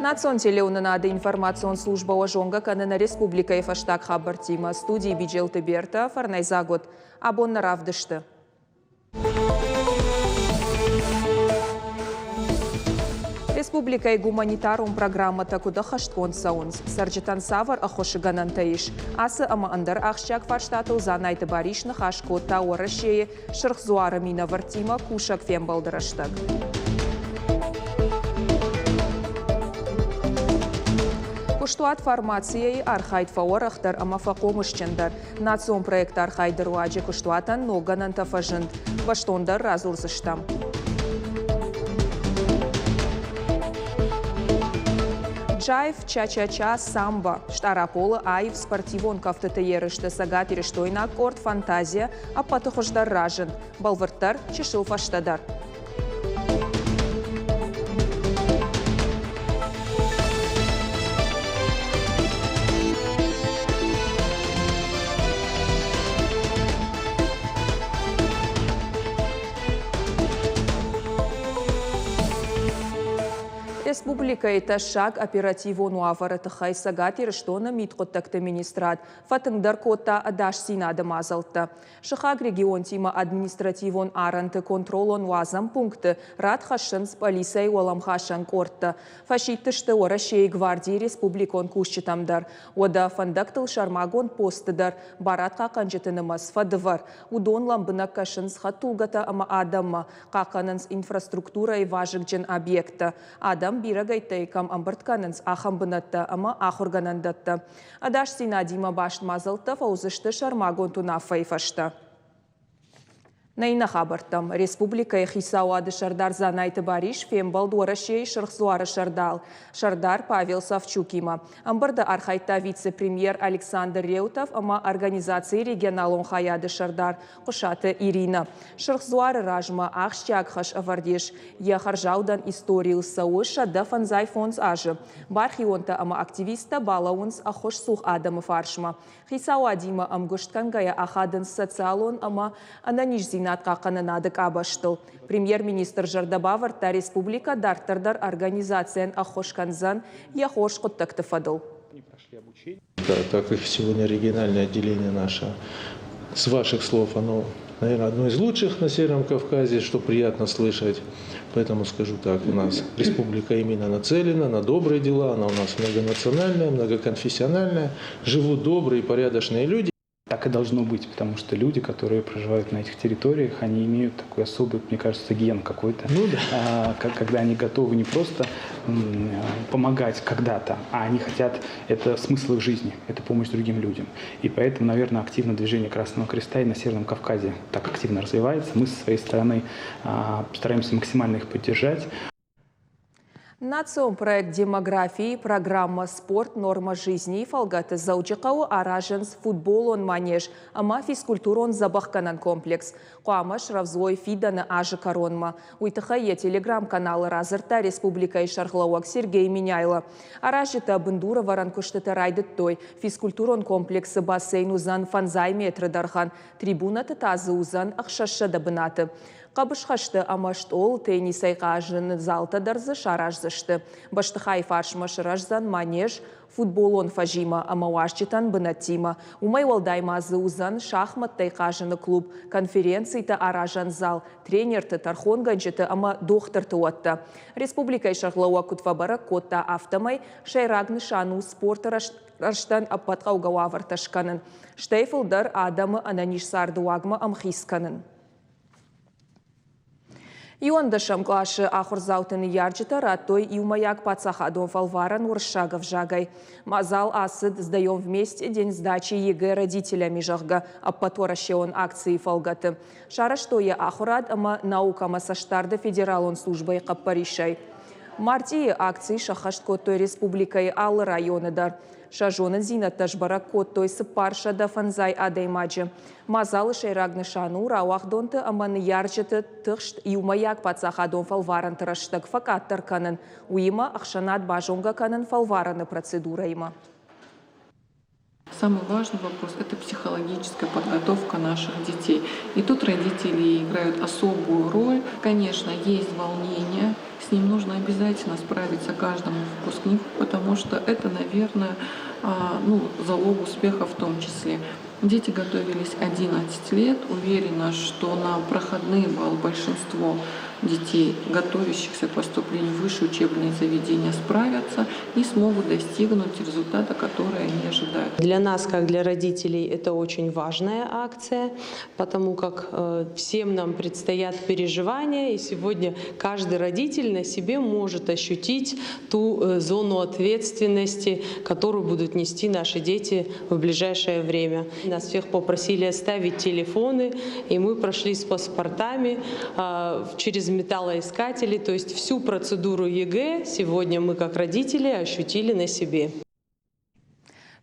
Национ телеуынынады информацион службӕ уӕ зонгӕ кӕны нӕ республикӕйы фӕстаг хабӕрттимӕ. Студийы Биджелты Бертӕ, фӕрнӕйдзаг уыд. Абон нӕ равдысты. Республикӕйы гуманитарон программӕтӕ куыд ӕххӕстгонд цӕуынц, цӕрджытӕн цавӕр ӕххуысы гӕнӕнтӕ ис, ацы ӕмӕ ӕндӕр ахсджиаг фарстатыл Дзанайты Барис ныхас кодта Уӕрӕсейы Сырх Дзуары минӕвӕрттимӕ кусӕг фембӕлды рӕстӕг. Куыстуат фармацияйы архайд фӕуӕрӕхдӕр ӕмӕ фӕхъомысджындӕр. Национ проекты архайды руаджы куыстуатӕн ног гӕнӕнтӕ фӕзынд. Бӕстондӕр радзурдзыстӕм. Джайв, ча-ча-ча, самбо. Стъараполы аив спортивон кӕфтыты ерысты цӕгатирыстойнаг къорд «Фантазия» ӕппӕты хуыздӕр разынд, бӕлвырддӕр, чысыл фӕстӕдӕр. Республикӕйы тӕссаг оперативон уавӕры тыххӕй Цӕгат Ирыстоны мидхъуыддӕгты министрад фӕтынгдӕр кодта ӕдасдзинады мадзӕлттӕ. Сыхаг регионтимӕ административон арӕнты контролон-уадзӕн пункты рад хӕссынц пъӕлицӕйы уӕлӕмхасӕн къордтӕ. Фӕсидтысты Уӕрӕсейы гвардийы республикон кусджытӕм дӕр. Уӕдӕ фӕндӕгтыл сӕрмагонд постты дӕр барадхъахъхъӕнджыты нымӕц фӕдывӕр. Уыдон лӕмбынӕг кӕсынц хӕдтулгӕтӕ ӕмӕ адӕммӕ, хъахъхъӕнынц инфраструктурӕйы вазыгджын объекттӕ, адӕм бирӕгӕйттӕй кӕм ӕмбырд кӕнынц, ахӕм бынӕттӕ ӕмӕ ахуыргӕнӕндӕттӕ. Ӕдасдзинадимӕ баст мадзӕлттӕ фӕуыдзысты сӕрмагонд уынаффӕйы фӕстӕ. Нӕ иннӕ хабӕрттӕм. Республикӕйы хицауады сӕрдар Дзанайты Барис фембӕлд Уӕрӕсейы Сырх Дзуары сӕрдар Павел Савчукимӕ. Ӕмбырды архайдта вице-премьер Александр Реутов ӕмӕ организацийы регионалон хайады сӕрдар Хъуысаты Иринӕ. Сырх Дзуары размӕ ахсджиаг хӕс ӕвӕрд ис. Йӕ хӕрзаудӕн историйыл цӕуы 155 азы. Бархионтӕ ӕмӕ активисттӕ балӕууынц ӕххуысцух адӕмы фарсмӕ. Хицауадимӕ ӕмгуыст кӕнгӕйӕ ахадынц социалон ӕмӕ ӕнӕниздзинад хъахъхъӕнынады къабӕзтыл. Премьер-министр зӕрдӕ бавӕрдта, республикӕ дарддӕр дӕр организацийӕн ӕххуыс кӕндзӕн йӕ хорз хъуыддӕгты фӕдыл. Так как сегодня региональное отделение наше, с ваших слов, оно, наверное, одно из лучших на Северном Кавказе, что приятно слышать. Поэтому скажу так, у нас республика именно нацелена на добрые дела, она у нас многонациональная, многоконфессиональная, живут добрые и порядочные люди. Так и должно быть, потому что люди, которые проживают на этих территориях, они имеют такой особый, мне кажется, ген какой-то, ну, да. когда они готовы не просто помогать когда-то, а они хотят, это смысл их жизни, это помощь другим людям. И поэтому, наверное, активно движение Красного Креста и на Северном Кавказе так активно развивается. Мы со своей стороны стараемся максимально их поддержать. Национ проект «Демографии» программа «Спорт. Норма жизни» фӕлгӕты Дзӕуджыхъӕуы аразынц футболон манеж ӕмӕ физкультурон дзӕбӕхгӕнӕн комплекс. Хъуамӕ срӕвдз уой фидӕны азы кӕронмӕ. Уый тыххӕй йӕ телеграм-каналы радзырдта республикӕйы сӕргълӕууӕг Сергей Меняйло. Аразджытӕ бындурӕвӕрӕн куыстытӕ райдыдтой. Физкультурон комплексы бассейн уыдзӕн фӕндзай метры дӕргъӕн, трибунӕты та дзы уыдзӕн 600 бынаты. Хъӕбысхӕсты ӕмӕ стъол теннисӕй хъазыны залтӕ дӕр дзы сараздзысты. Бӕстыхайы фарсмӕ сырӕздзӕн манеж футболон фӕзимӕ ӕмӕ уазджытӕн бынӕттимӕ. Уымӕй уӕлдай ма дзы уыдзӕн шахмӕттӕй хъазыны клуб, конференцитӕ аразӕн зал, тренерты, тӕрхонгӕнджыты ӕмӕ дохтырты уӕттӕ. Республикӕйы сӕргълӕууӕг куыд фӕбӕрӕг кодта, афтӕмӕй сӕйраг нысан у спорты рӕзтӕн ӕппӕт хъӕугӕ уавӕртӕ скӕнын, стӕй фылдӕр адӕмы ӕнӕниз царды уагмӕ ӕмхиц кӕнын. Иуӕндӕсӕм къласы ахуырдзауты ныййарджытӕ радтой иумӕйаг паддзахадон фӕлварӕн уырыссаг ӕвзагӕй. Мадзал ацыд «Сдаем вместе день сдачи ЕГЭ родителями», зӕгъгӕ, ӕппӕтуӕрӕсеон акцийы фӕлгӕты. Сарӕзтой йӕ ахуырад ӕмӕ наукӕмӕ цӕстдарды федералон службӕйы хъӕппӕрисӕй. Мартъийы акци сӕххӕст кодтой республикӕйы алы районы дӕр. Сӕ зонындзинӕдтӕ сбӕрӕг кодтой 450 адӕймаджы. Мадзалы сӕйраг нысан у рауагъдонты ӕмӕ ныййарджыты тыхст иумӕйаг паддзахадон фӕлварӕнты рӕстӕг фӕкъаддӕр кӕнын, уыимӕ ӕхсӕнад базонгӕ кӕнын фӕлварӕны процедурӕимӕ. Самый важный вопрос – это психологическая подготовка наших детей. И тут родители играют особую роль. Конечно, есть волнение, с ним нужно обязательно справиться каждому выпускнику, потому что это, наверное, ну, залог успеха в том числе. Дети готовились 11 лет. Уверена, что на проходные баллы большинство детей, готовящихся к поступлению в высшие учебные заведения, справятся и смогут достигнуть результата, который они ожидают. Для нас, как для родителей, это очень важная акция, потому как всем нам предстоят переживания, и сегодня каждый родитель на себе может ощутить ту зону ответственности, которую будут нести наши дети в ближайшее время. Нас всех попросили оставить телефоны, и мы прошли с паспортами через металлоискатели, то есть всю процедуру ЕГЭ сегодня мы, как родители, ощутили на себе.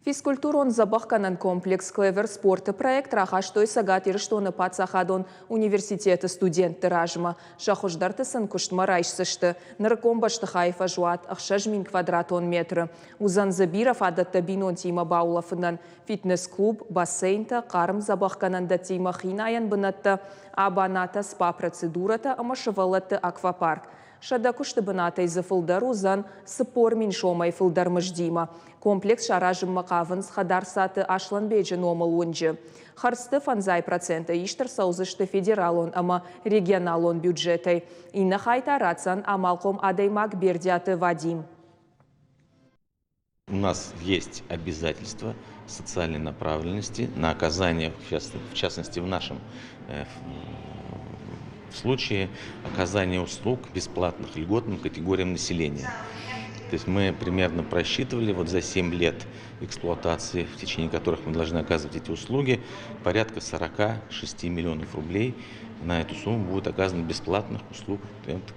Физкультурон дзӕбӕхгӕнӕн комплекс «Клевер Спорт»-ы проект рахастой Цӕгат Ирыстоны паддзахадон университеты студентты размӕ. Сӕ хуыздӕрты сын куыстмӕ райсдзысты. Нырыккон бӕстыхайы фӕзуат 6000 квадратон метры. Уыдзӕн дзы бирӕ фадӕттӕ бинонтимӕ баулӕфынӕн. Фитнес-клуб, бассейнтӕ, хъарм дзӕбӕхгӕнӕндӕттимӕ хинайӕн бынӕттӕ, абанатӕ, спа-процедурӕтӕ ӕмӕ сывӕллӕтты аквапарк. 100 куысты бынатӕй дзы фылдӕр уыдзӕн 40 000 сомӕй фылдӕр мыздимӕ. Комплекс саразынмӕ хъавынц Хӕдарцаты Аслӕнбеджы номыл уынджы. Хӕрдзты 50% ист ӕрцӕудзысты федералон ӕмӕ регионалон бюджетӕй. Иннӕ хай та ратдзӕн амалхъом адӕймаг Бердиаты Вадим. У нас есть обязательства социальной направленности на оказание, в частности, в нашем случае, оказание услуг бесплатных льготным категориям населения. То есть мы примерно просчитывали вот за 7 лет эксплуатации, в течение которых мы должны оказывать эти услуги, порядка 46 миллионов рублей на эту сумму будет оказано бесплатных услуг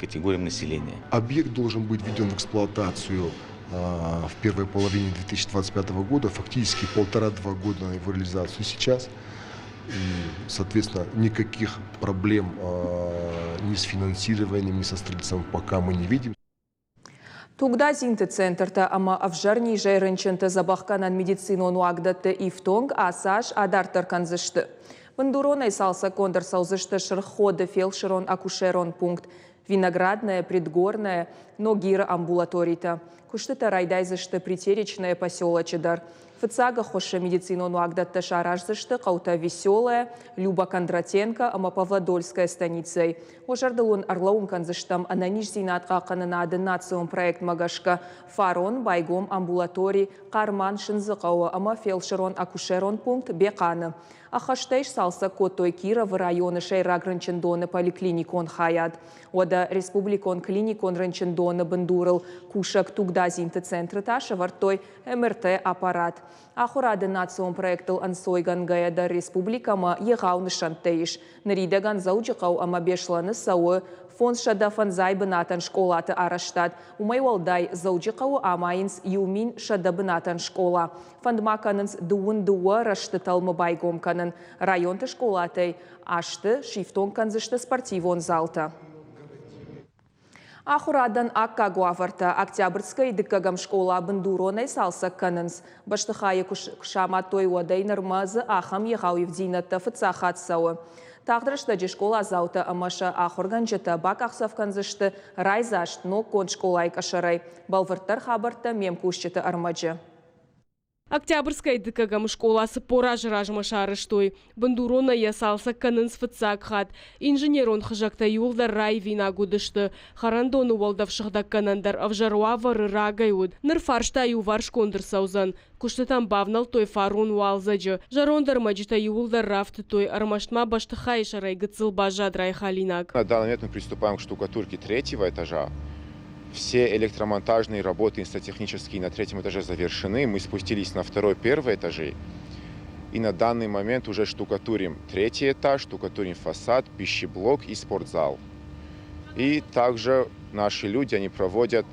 категориям населения. Объект должен быть введен в эксплуатацию в первой половине 2025 года, фактически полтора-два года на его реализацию сейчас. И, соответственно, никаких проблем ни с финансированием, ни со строительством пока мы не видим. Тугдадзинты центртӕ ӕмӕ ӕвзӕр низӕй рынчынты дзӕбӕхгӕнӕн медицинон уагдӕтты ифтонг ацы аз адарддӕр кӕндзысты. Бындуронӕй цалцӕггонд ӕрцӕудзысты Сырх Ходы фелсырон-акушерон пункт, Виноградная, Предгорная, Ногиры амбулаторитӕ. Куыстытӕ райдайдзысты Притеречное поселочы дӕр. Фыццаг ӕххуысы медицинон уагдӕттӕ сараздзысты хъӕутӕ Веселая, Люба Кондратенко ӕмӕ Павлодольская станицӕйы. Уӕ зӕрдыл уын ӕрлӕууын кӕндзыстӕм, ӕнӕниздзинад хъахъхъӕнынады национ проектмӕ гӕсгӕ фарон байгом амбулатори Хъарман-Сындзыхъӕуы ӕмӕ фелсырон-акушерон пункт Бехъаны. Ӕххӕстӕй сцалцӕг кодтой Кировы районы сӕйраг рынчындоны поликлиникон хайад. Уӕдӕ республикон клиникон рынчындоны бындурыл кусӕг тугдадзинты центры та сӕвӕрдтой МРТ-аппарат. Ахуырады национ проектыл ӕнцойгӕнгӕйӕ дӕр республикӕмӕ егъау нысӕнттӕ ис. Ныридӕгӕн Дзӕуджыхъӕу ӕмӕ Беслӕны цӕуы 550 бынатӕн скъолаты арӕзтад. Уымӕй уӕлдай Дзӕуджыхъӕуы амайынц 1100 бынатӕн скъола. Фӕнд ма кӕнынц 22 рӕзты тӕлмы байгом кӕнын. Районты скъолатӕй асты сифтонг кӕндзысты спортивон залтӕ. Ахуырадӕн аккаг уавӕртӕ. Октябрьскӕйы дыккӕгӕм скъола бындуронӕй цалцӕг кӕнынц. Бӕстыхайы куы самадтой, уӕдӕй нырмӕ дзы ахӕм егъау ивддзинӕдтӕ фыццаг хатт цӕуы. Тагъд рӕстӕджы скъоладзаутӕ ӕмӕ сӕ ахуыргӕнджытӕ бакъахдзӕф кӕндзысты райдзаст ноггонд скъолайы къӕсӕрӕй. Бӕлвырддӕр хабӕрттӕ ме мкусджыты ӕрмӕджы. Октябрьскӕйы дыккӕгӕм скъола 40 азы размӕ сарӕзтой. Бындуронӕй йӕ цалцӕг кӕнынц фыццаг хатт. Инженерон хызӕгтӕ иууылдӕр раивинаг уыдысты. Хӕрӕндоны уӕлдӕф сыгъдӕггӕнӕн дӕр ӕвзӕр уавӕры рагӕй уыд. Ныр фарста иуварсгонд ӕрцӕудзӕн. Куыстытӕм бавнӕлдтой фарон уалдзӕджы. Зӕронд ӕрмӕджытӕ иууылдӕр рафтыдтой, ӕрмӕст ма бӕстыхайы сӕрӕй гыццыл баззад райхалинаг. На данный момент мы приступаем к штукатурке третьего этажа. Все электромонтажные работы инсталлационно-технические на третьем этаже завершены. Мы спустились на второй, первый этажи. И на данный момент уже штукатурим третий этаж, штукатурим фасад, пищеблок и спортзал. И также наши люди, они проводят,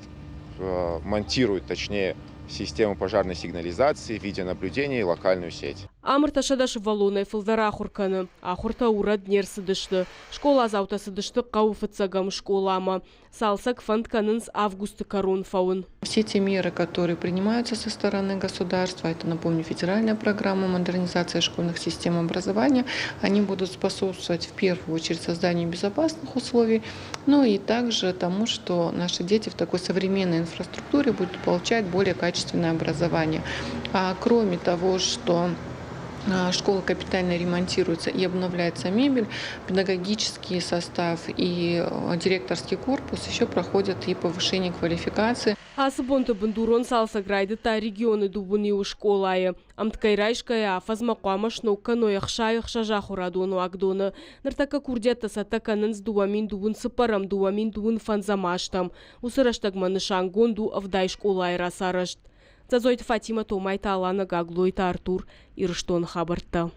монтируют, точнее, систему пожарной сигнализации, видеонаблюдения и локальную сеть. Ам 300 сывӕллонӕй фылдӕр ахуыр кӕны. Ахуыртӕ урӕд не рцыдысты. Скъоладзаутӕ цыдысты хъӕуы фыццӕгӕм скъоламӕ. Цалцӕг фӕнд кӕнынц августы кӕрон фӕуын. Все те меры, которые принимаются со стороны государства, это, напомню, федеральная программа модернизации школьных систем образования, они будут способствовать в первую очередь созданию безопасных условий, ну и также тому, что наши дети в такой современной инфраструктуре будут получать более качественное образование. А кроме того, что школа капитально ремонтируется и обновляется мебель, педагогический состав и директорский корпус еще проходят и повышение квалификации. Ацы бонты бындурон цалцӕг райдыдта регионы дыууын иу скъолайы. Ӕмткӕй райсгӕйӕ афӕдзмӕ хъуамӕ сног кӕной 66 ахуырадон уагдоны. Ныртӕккӕ курдиӕттӕ цӕттӕ кӕнынц 2024-ӕм, 2025-ӕм азтӕм. Уыцы рӕстӕгмӕ нысангонд у 70 скъолайы рацарӕзт. Дзӕдзойты Фатимӕ, Томайты Алана, Гаглойты Артур, Ирыстоны хабӕрттӕ.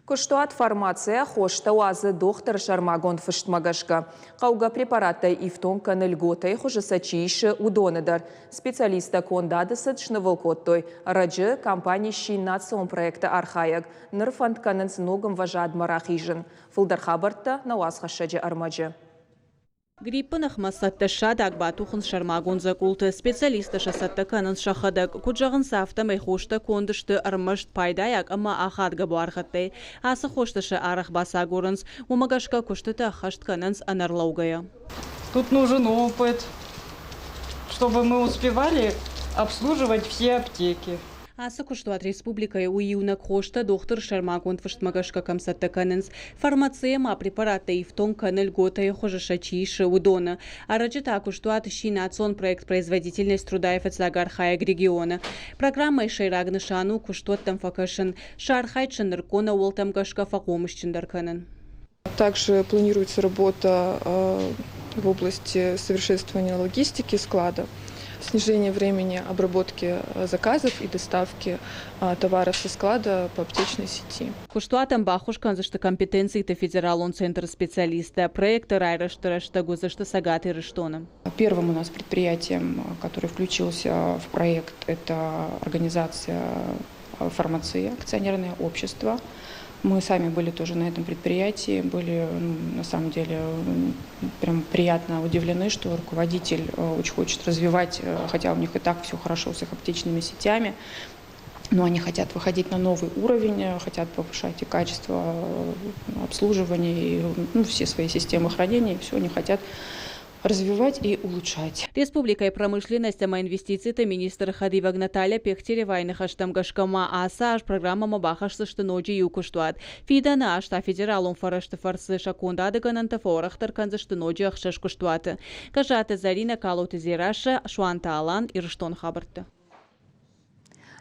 Куыстуат «Фармация» хостӕ уадзы дохтыры сӕрмагонд фыстмӕ гӕсгӕ. Хъӕугӕ препараттӕй ифтонг кӕны льготӕйы хуызы сӕ чи исы, уыдоны дӕр. Специалисттӕ кондады цыд снывыл кодтой. Ӕрӕджы компани сси национ проекты архайӕг. Ныр фӕнд кӕнынц ног ӕмвӕзадмӕ рахизын. Фылдӕр хабӕрттӕ нӕ уацхӕссӕджы ӕрмӕджы. Гриппы ныхмӕ цӕттӕ ссад батухынц сӕрмагонд дзӕкъулты. Специалисттӕ сӕ цӕттӕ кӕнынц сӕхӕдӕг. Куыд зӕгъынц, афтӕмӕй хостӕ конд сты ӕрмӕст пайдайаг ӕмӕ ахадгӕ буаргъӕдтӕй. Ацы хостӕ сӕ арӕх бацагурынц. Уымӕ гӕсгӕ куыстытӕ ӕххӕст кӕнынц ӕнӕрлӕугӕйӕ. Тут нужен опыт, чтобы мы успевали обслуживать все аптеки. Ацы куыстуат республикӕйы у иунӕг хостӕ дохтыры сӕрмагонд фыстмӕ гӕсгӕ кӕм цӕттӕ кӕнынц. Фармация ма препараттӕ ифтонг кӕны льготӕйы хуызы сӕ чи исы, уыдоны. Ӕрӕджы та куыстуат сси национ проект «Производительность труда»-йы фыццаг архайӕг регионы. Программӕйы сӕйраг нысан у куыстуӕттӕм фӕкӕсын, сӕ архайд сын нырыккон ӕууӕлтӕм гӕсгӕ фӕхъомысджындӕр кӕнын. Также планируется работа в области совершенствования логистики склада, снижение времени обработки заказов и доставки товаров со склада по аптечной сети. Куыстуатӕн баххуыс кӕндзысты компетенциты федералон центры специалисттӕ. Проекты райрӕзты рӕстӕг уыдзысты Цӕгат Ирыстоны. Первым у нас предприятием, который включился в проект, это организация «Фармация», акционерное общество. Мы сами были тоже на этом предприятии, были, ну, на самом деле прям приятно удивлены, что руководитель очень хочет развивать, хотя у них и так все хорошо с их аптечными сетями, но они хотят выходить на новый уровень, хотят повышать и качество обслуживания, и, ну, все свои системы хранения, и все они хотят развивать и улучшать. Республикӕйы промышленность ӕмӕ инвестициты министры хӕдивӕг Наталья Пехтеревайы ныхӕстӕм гӕсгӕ ма ацы аз программӕмӕ бахӕсдзысты ноджы иу куыстуат. Фидӕны аз та федералон фӕрӕзты фӕрцы сӕ кондады гӕнӕнтӕ фӕуӕрӕхдӕр кӕндзысты ноджы ӕхсӕз куыстуаты. Гӕззаты Зӕринӕ, Калоты Дзерассӕ, Суанты Алан, Ирыстоны хабӕрттӕ.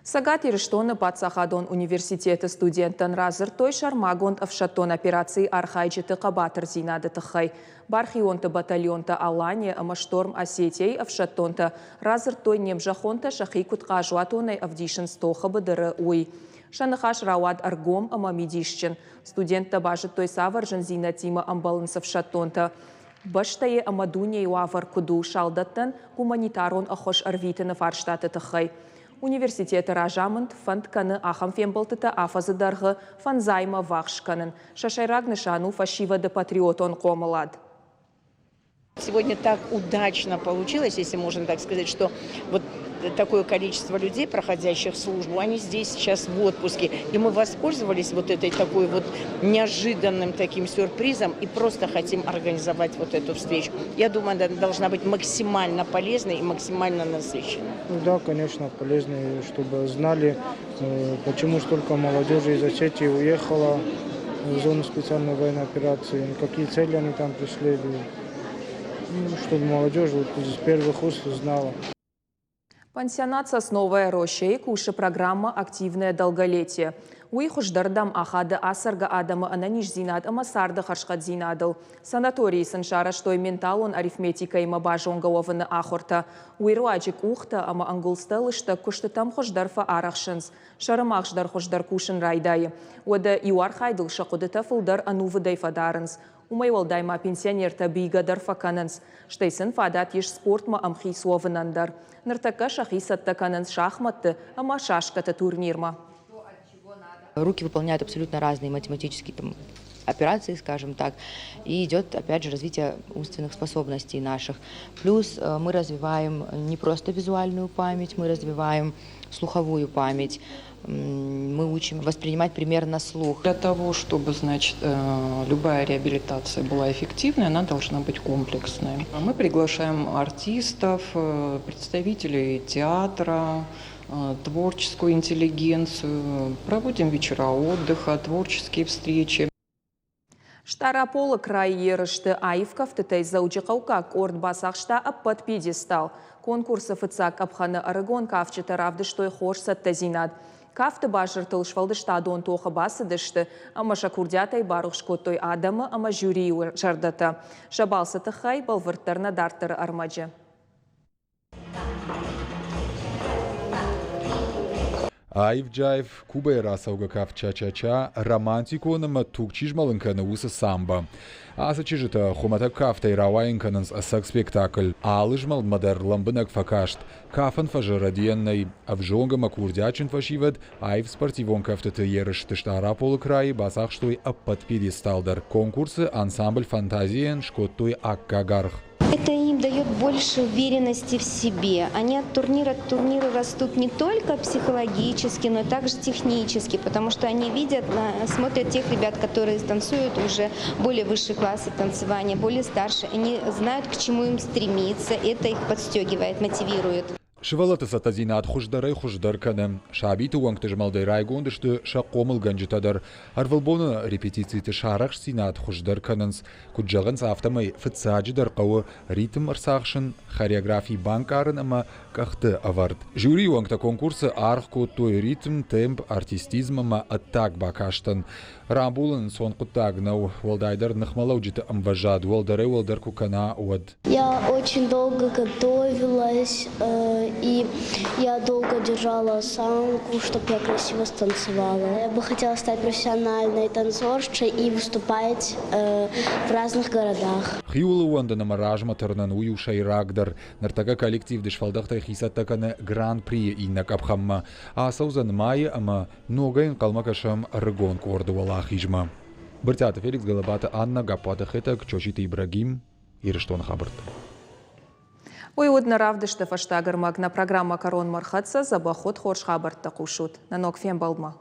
Цӕгат Ирыстоны паддзахадон университеты студенттӕн радзырдтой сӕрмагонд ӕфсӕддон операцийы архайджыты хъӕбатырдзинады тыххӕй. Бархионты батальонтӕ «Алания» ӕмӕ «Шторм Осетия»-йы ӕфсӕддонтӕ радзырдтой, не мзӕххонтӕ сӕхи куыд хъазуатонӕй ӕвдисынц тохы быдыры, уый. Сӕ ныхас рауад ӕргом ӕмӕ мидисджын. Студенттӕ базыдтой, цавӕр зындзинӕдтимӕ ӕмбӕлынц ӕфсӕддонтӕ. Бӕстӕйы ӕмӕ дунейы уавӕр куыд у салдӕттӕн гуманитарон ӕххуыс ӕрвитыны фарстаты тыххӕй. Университеты разамынд фӕнд кӕны ахӕм фембӕлдтытӕ афӕдзы дӕргъы фӕндзаймӕ ввахс кӕнын. Сӕ сӕйраг нысан у фӕсивӕды патриотон хъомылад. Сегодня так удачно получилось, если можно так сказать, что вот такое количество людей, проходящих службу, они здесь сейчас в отпуске. И мы воспользовались вот этой такой вот неожиданным таким сюрпризом и просто хотим организовать вот эту встречу. Я думаю, она должна быть максимально полезной и максимально насыщенной. Ну да, конечно, полезной, чтобы знали, почему столько молодежи из Осетии уехало в зону специальной военной операции, какие цели они там преследуют. Ну, чтобы молодежь вот из первых уст знала. Пансионат «Сосновая роща» кусы программа «Активное долголетие». Уый хуыздӕрдӕм ахады ацӕргӕ адӕмы ӕнӕниздзинад ӕмӕ царды хӕрзхъӕддзинадыл. Санаторийы сын сарӕзтой менталон арифметикӕимӕ базонгӕ уӕвыны ахуыртӕ. Уый руаджы къухтӕ ӕмӕ ӕнгуылдзтӕ лыстӕг куыстытӕм хуыздӕр фӕарӕхсынц. Сӕрымагъз дӕр хуыздӕр кусын райдайы. Уӕдӕ иу архайдыл сӕ хъуыдытӕ фылдӕр ӕнувыдӕй фӕдарынц. Уымӕй уӕлдай ма пенсионертӕ бийгӕ дӕр фӕкӕнынц. Стӕй сын фадат ис спортмӕ ӕмхиц уӕвынӕн дӕр. Ныртӕккӕ сӕхи цӕттӕ кӕнынц шахматты ӕмӕ шашкӕты турнирмӕ. Руки выполняют абсолютно разные математические там, операции, скажем так, и идет, опять же, развитие умственных способностей наших. Плюс мы развиваем не просто визуальную память, мы развиваем слуховую память, мы учим воспринимать пример на слух. Для того, чтобы, значит, любая реабилитация была эффективной, она должна быть комплексной. Мы приглашаем артистов, представителей театра, творческую интеллигенцию, проводим вечера отдыха, творческие встречи. Стъараполы крайы ерысты аив кӕфтытӕй Дзӕуджыхъӕуккаг къорд бацахста ӕппӕт пьедестал. Конкурсы фыццаг къӕпхӕны ӕрыгон кафджытӕ равдыстой хорз цӕттӕдзинад. Кафты базыртыл сфӕлдыстадон тохы бацыдысты ӕмӕ сӕ курдиатӕй барухс кодтой адӕмы ӕмӕ жюрийы зӕрдӕтӕ. Сӕ балцы тыххӕй бӕлвырддӕр нӕ дарддӕры ӕрмӕджы. Аив-джайв, Кубӕйӕ рацӕугӕ кафт ча-ча-ча, романтикон ӕмӕ туг чи змӕлын кӕны, уыцы самбо. Ацы чызджытӕ хуымӕтӕг кафтӕй рауайын кӕнынц ӕцӕг спектакль. Алы змӕлдмӕ дӕр лӕмбынӕг фӕкаст. Кафын фӕзы рӕдийӕн нӕй. Ӕвзонг ӕмӕ курдиатджын фӕсивӕд аив спортивон кӕфтыты ерысты Стъараполы крайы бацахстой ӕппӕт пьедестал дӕр. Конкурсы ансамбль «Фантазия»-йӕн скодтой аккаг аргъ. Это им дает больше уверенности в себе. Они от турнира к турниру растут не только психологически, но также технически, потому что они видят, смотрят тех ребят, которые танцуют уже более высшие классы танцевания, более старше. Они знают, к чему им стремиться, это их подстегивает, мотивирует. Сывӕллӕтты цӕттӕдзинад хуыздӕрӕй-хуыздӕр кӕны. Сабиты уӕнгты змӕлдӕй райгонд сты сӕ хъомылгӕнджытӕ дӕр. Ӕрвылбоны репетициты сӕ арӕхстдзинад хуыздӕр кӕнынц. Куыд зӕгъынц, афтӕмӕй фыццаджыдӕр хъӕуы ритм ӕрцахсын, хореографи банкъарын ӕмӕ къӕхты ӕвӕрд. Жюрийы уӕнгтӕ конкурсы аргъ кодтой ритм, темп, артистизм ӕмӕ ӕддаг бакастӕн. Рамбулын ӕнцон хъуыддаг нӕу, уӕлдайдӕр ныхмӕлӕуджыты ӕмвӕзад уӕлдӕрӕй-уӕлдӕр куы кӕна, уӕд. Я очень долго готовилась, и я долго держала осанку, чтобы я красиво станцевала. Я бы хотела стать профессиональной танцоршей и выступать в разных городах. Хиуыл ууӕндын ӕмӕ размӕ тырнын уый у сӕйрагдӕр. Ныртӕккӕ коллектив дысфӕлдӕхтӕй хицӕттӕ кӕны Гран-прийы иннӕ къӕпхӕнмӕ. Ацӕудзӕн майы ӕмӕ ногӕй ӕнхъӕлмӕ кӕсӕм ӕрыгон къорды уӕлахизмӕ. Брытъиаты Феликс, Гӕлӕбаты Аннӕ, Гаппуаты Хетӕг, Чочиты Ибрагим, Ирыстоны хабӕрттӕ. Уый уыд нӕ равдысты фӕстаг ӕрмӕг. Нӕ программӕ кӕронмӕ рхӕццӕ. Дзӕбӕх уыд, хорз хабӕрттӕ хъусут. Нӕ ног фембӕлдмӕ.